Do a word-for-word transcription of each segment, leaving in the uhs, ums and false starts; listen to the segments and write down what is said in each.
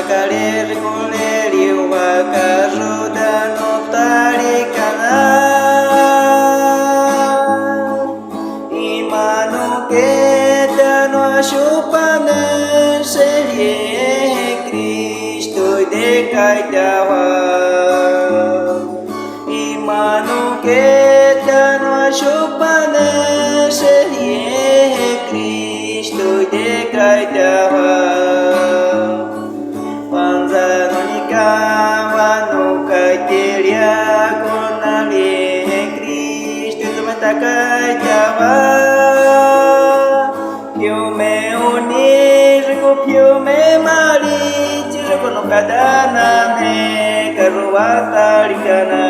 Khaleli kholeli wa karudano talikana. Imanu ketanu ashupane selie Kristo de kaitawa. Imanu ketanu ashupane selie Kristo de kaitawa. Panzano ni kawano kaitelia konali Kristo de mata kaitawa. Piume uniri ku piume mali, tiri kono kadana ne karuwa talikana.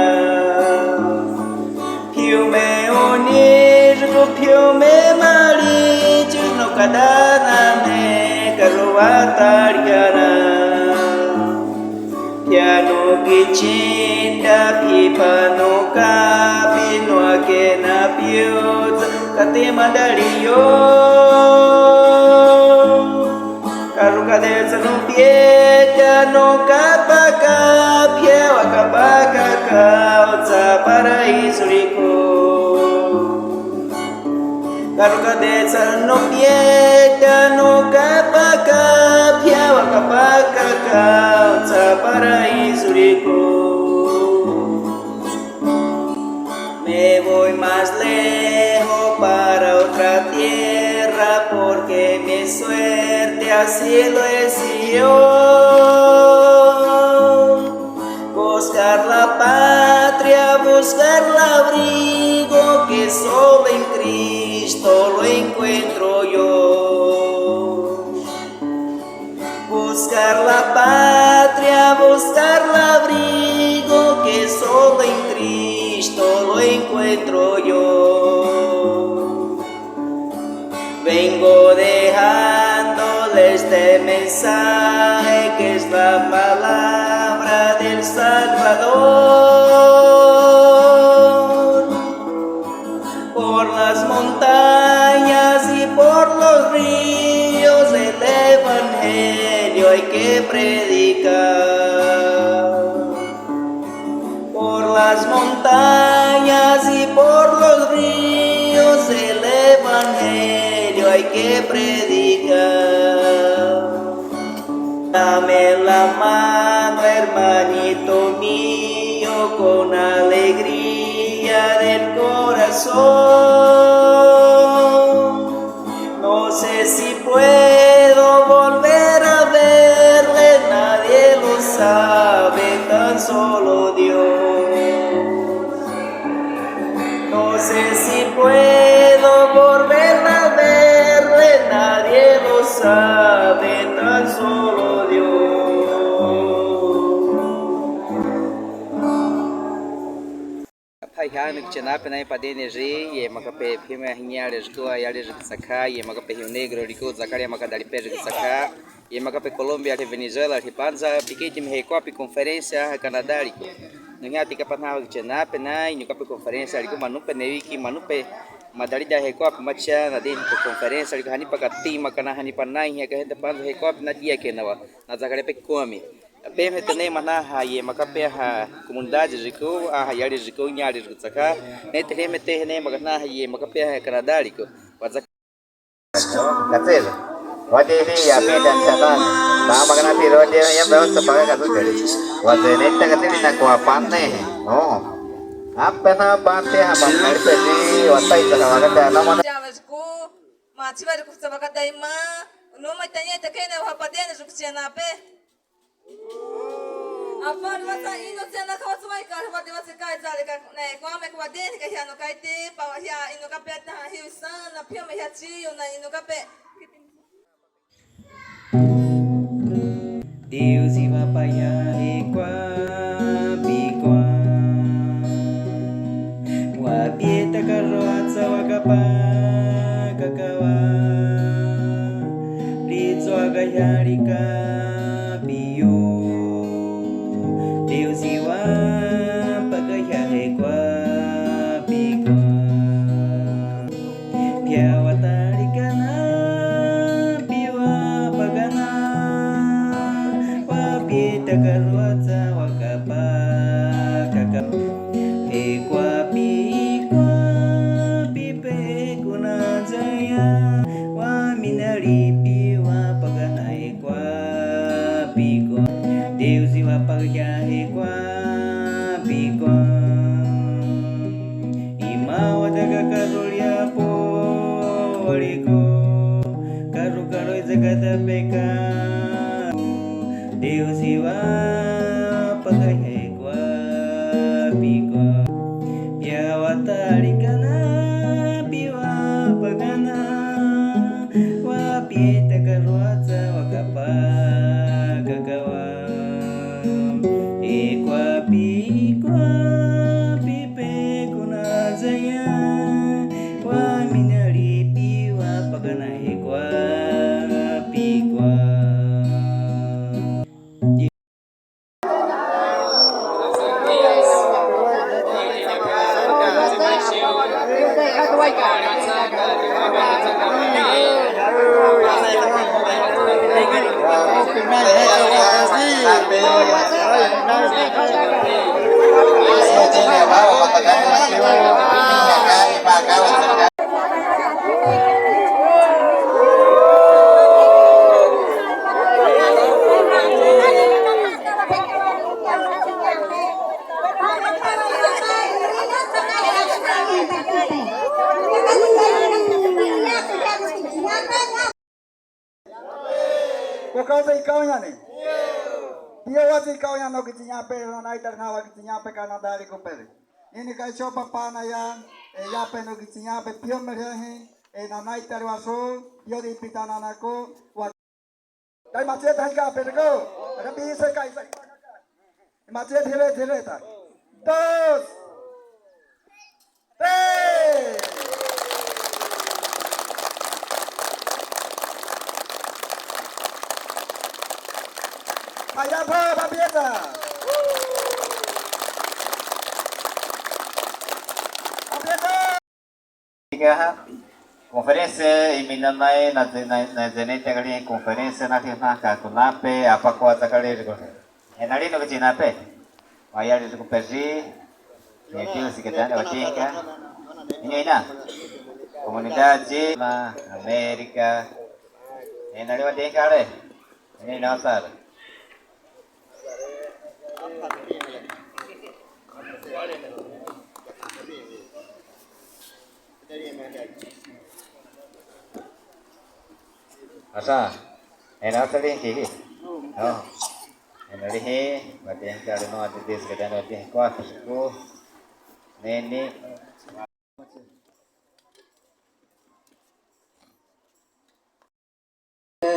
Piume uniri ku piume mali, tiri kono kadana ne karuwa talikana. Pianu kichinda pipanu ka, pinu akena piu, kati madaliyo. Karu kadetsa nu pieta nu kapaka, piawa kapaka kautsa paraíso riku. Karu kadetsa nu pieta nu kapaka, piawa kapaka kautsa paraíso riku. Me voy más lejos para otra tierra, porque mi suerte así lo decidió. Buscar la patria, buscar el abrigo, que solo en Cristo lo encuentro yo. Buscar la patria, buscar el abrigo, que solo en Cristo lo encuentro yo. Vengo dejándoles este mensaje que es la palabra del Salvador. Por las montañas y por los ríos el evangelio hay que predicar. Por las montañas y por los ríos el evangelio hay que predicar. Dame la mano, hermanito mío, con alegría del corazón. No sé si puedo volver a verle, nadie lo sabe, tan solo Dios. No sé si puedo volver a verle, nadie lo sabe, tan solo Dios. Phai hanu kichenapena padene ri, ye makape phima hinyale riku, ayale riku sakha, ye makape Rio Negro riku, zakaria makadalipe riku sakha. Ye makape Colombia, Venezuela, ripanza piketi mi hekope conferência Canadá riku. Nuhi ati kapanhawa kichenapena, inukape conferência riku, manupe newiki, manupe madalida hekope macha, nadeni pe conferência riku, hanipa kati makana, hanipa nai, hia kahente panza hekope nadia kenawa, na zakaria pe kome. Ape mhete ne manaha ye makape ha comunidade riku, aha yale riku, nyale riku sakha, ne tere mhete ne makanaha ye makape ha Canadá riku. Wa zakaria Katsila. Wadi hi ya pe dan sanan. Ba magana pi rode ya ba sa paga katu kari. Wadi netta katsila na kwa panne. Oh. Ape na pante ha ba mari pe di watai ta na magana na mana. Java ku ma chiva ku sa ba ka daima. No ma tanya ta kene wa pa den ku chena pe. Apa diwasa ino sena kawasuwai ka, apa diwasa kai zale ka, ne, kwame kwa deni ka hiano kaite, pa hia ino kape ta hiu sana, pio me hia chiyo na ino kape. Deus iwa paya e kwa pikwa. Wa pieta karoatsa wa kapa kakawa. Plitswa kayali ka piyo. Deus iwa pakaya he kwa pikwa. Piawa talikana, piwa pakana, wa Ko kaze ikaoña ni. Pio wazi ikaoña no kitsiñape, no naitari na wa kitsiñape ka na dari ko pere. Ini ka icho papa na ya, e ya pe no kitsiñape, pio mere he, e na naitari wa so, pio di pita na na ko, wa. Kai mache ta ka pere ko. Ada bi se kai sai. Mache dhire dhire ta. Dos. Tres. Allá va, va, empieza. Empieza. Tiga ha, conferência, i minanai, na, na, na zenete kali conferência, na ti ma ka kunape, apa ko ata kali ko. E nari no kitsiñape. Wayari ko pesi. Ni ti si ketan, wa tinka. Ini ina. Komunidade, ma, Amérika. E nari wa tinka le. Ini ina sar. Asa, ena asa lihi. Oh. Ena lihi, wa tinka le no ati dis ke dano ti kwa ko. Neni. E,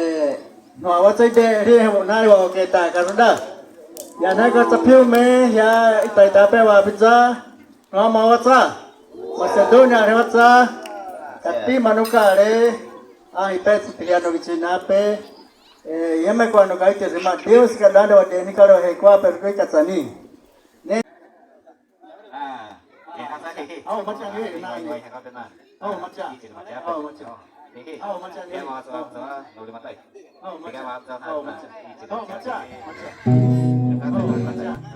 no, awa tsai de, ri, nari wa, okay, ta, karunda. Ya, na, ka tsa piu me, ya, ita, ita, pe, wa, pizza. No, ma, wa, tsa. Macedonia, ri, wa, tsa. Kati, manuka, re. A, hi, pe, tsi, pili, ano, kitsiñape. E, ya, me, kwa, no, ka, ite, rima, Deus, ka, dande, wa, de, ni, ka, ro, he, kwa, pe, ko, ka, tsa, ni. Ne.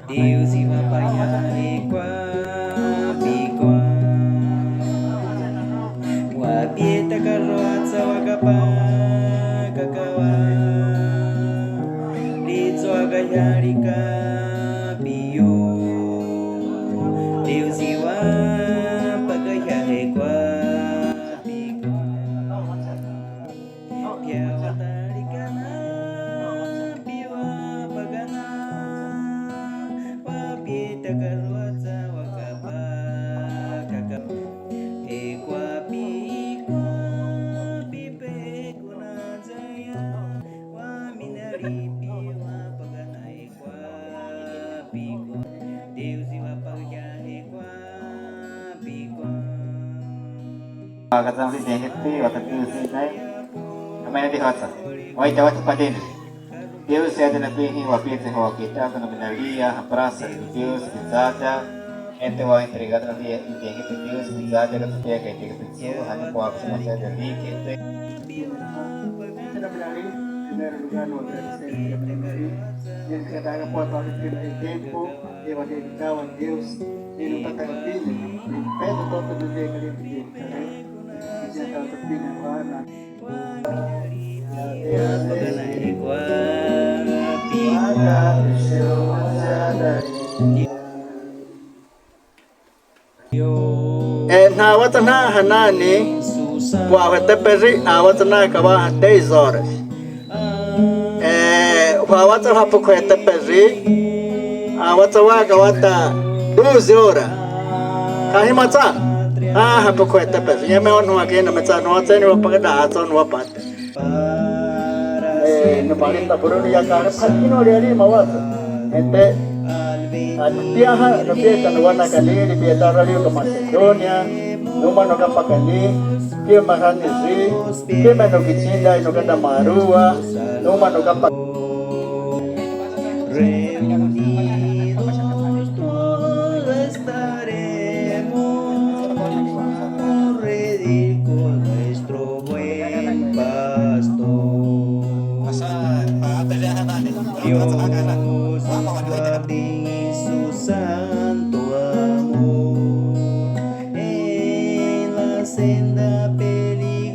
Deus i wa paya he kwa pikwa. Wa pieta ka rwatsa wa kapa kakawa. Litswa ka yari ka piu. Deus i wa pakaya he kwa pikwa. Pia wa tarikana piwa pakana. Wa pieta ka rwatsa wa kapa kaka. He kwa pikwa pipe kuna zaya. Wa minari piwa pakana. Wakatang si dehete, wakatang si dai. Amai na di hotsa. Oi, tawat patin. Deus ya de na pihi, wa pite ho kita, kuna minalia, ha prasa, Deus, bizata. Ente wa entregada na dia, dehete Deus, bizata, ka tupia, ka ite, ka pitsu, hani po, apsu, masa, dali, kete. Primeiro lugar, no agradecimento a Maria, e entregar a porta de tempo, eu acreditava em Deus, e não tá tranquilo, pelo tanto de ver que ele pediu, né? E já tá tranquilo, lá na. E na watsa na hanani, pwa hwete peri, a watsa na kawa ha dez horas. E, pwa watsa ha pukwe hwete peri, a watsa wa kawa ta doze horas. Kahi matsa, a ha pukwe hwete peri. Yeme onu akina metsa no watsa ni wa pakada atsa no wa pat. E, no pari ta puruni ya kare, pati no riari mawas. Ente, a, no pia ha, no pia ta no wana kani, ni pia ta rari ka Macedonia, no mano ka pakani, pia mahani zi, pia mano kichinda, no ka damarua, no mano ka pa- Reunidos todos estaremos, redil con nuestro buen pastor. peligrosa.